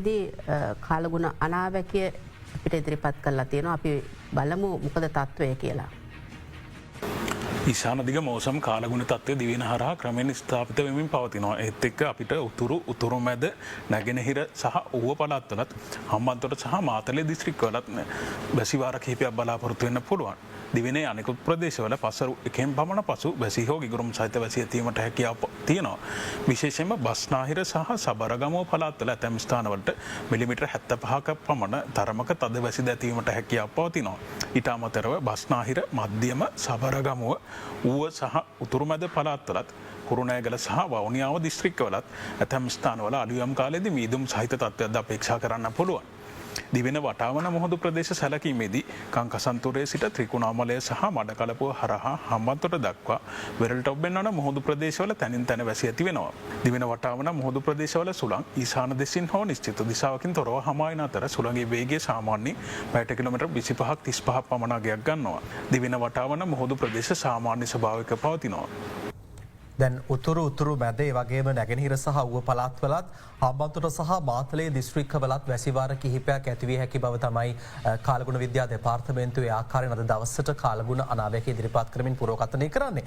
දී කාලගුණ අනාවැකිය අපිට ඉදිරිපත් කරලා තියෙනවා. අපි බලමු මොකද තත්ත්වය කියලා. ඊශාන දිග මෝසම් කාලගුණ තත්ත්වය දිවයින හරහා ක්‍රමයෙන් ස්ථාපිත වෙමින් පවතිනවා. ඒත් එක්ක අපිට උතුරු, උතුරු මැද, නැගෙනහිර සහ ඌව පළාත්වලත්, හම්බන්තොට සහ මාතලේ දිස්ත්‍රික්කවලත් වැසි වාර කිහිපයක් බලාපොරොත්තු වෙන්න පුළුවන්. දිවයිනේ අනෙකුත් ප්‍රදේශවල පස්වරු එකෙන් පමණ පසු වැසි හෝ ගිගුරුම් සහිත වැසි ඇතිවීමට හැකියාව තියෙනවා. විශේෂයෙන්ම බස්නාහිර සහ සබරගමුව පළාත්වල ඇතැම් ස්ථානවලට මිලිමීටර් 75ක පමණ තරමක තද වැසි ඇතිවීමට හැකියාව පවතිනවා. ඊට අමතරව බස්නාහිර, මධ්‍යම, සබරගමුව, ඌව සහ උතුරු මැද පළාත්වලත්, කුරුණෑගල සහ වවුනියාව දිස්ත්‍රික්කවලත් ඇතැම් ස්ථානවල අලුයම් කාලයේදී මීදුම් සහිත තත්ත්වයක්ද අපේක්ෂා කරන්න පුළුවන්. දිවෙන වටාවන මුහුදු ප්‍රදේශ සැලකීමේදී කංකසන්තුරේ සිට ත්‍රිකුණාමලය සහ මඩකලපුව හරහා හම්බන්තොට දක්වා වෙරළට ඔබ්බෙන් වන මුහුදු ප්‍රදේශවල තැනින් තැන වැසි ඇති වෙනවා. දිවෙන වටාවන මුහුදු ප්‍රදේශවල සුළං ඊශාන දෙසින් හෝ නිශ්චිත දිශාවකින් තොරව හමා එන අතර සුළඟේ වේගය සාමාන්‍යයෙන් පැයට කිලෝමීටර් 25ක් 35ක් පමණ අගයක් ගන්නවා. දිවෙන වටාවන මුහුදු ප්‍රදේශ සාමාන්‍ය ස්වභාවික පවතිනවා. දැන් උතුරු, උතුරු මැද, ඒ වගේම නැගෙනහිර සහ ඌව පළාත්වලත්, හම්බන්තොට සහ මාතලේ දිස්ත්‍රික්කවලත් වැසිවාර කිහිපයක් ඇතිවිය හැකි බව තමයි කාලගුණ විද්‍යා දෙපාර්තමේන්තුවේ ආකාරයෙන් අද දවසට කාලගුණ අනාවැකි ඉදිරිපත් කරමින් පුරෝකථනය කරන්නේ.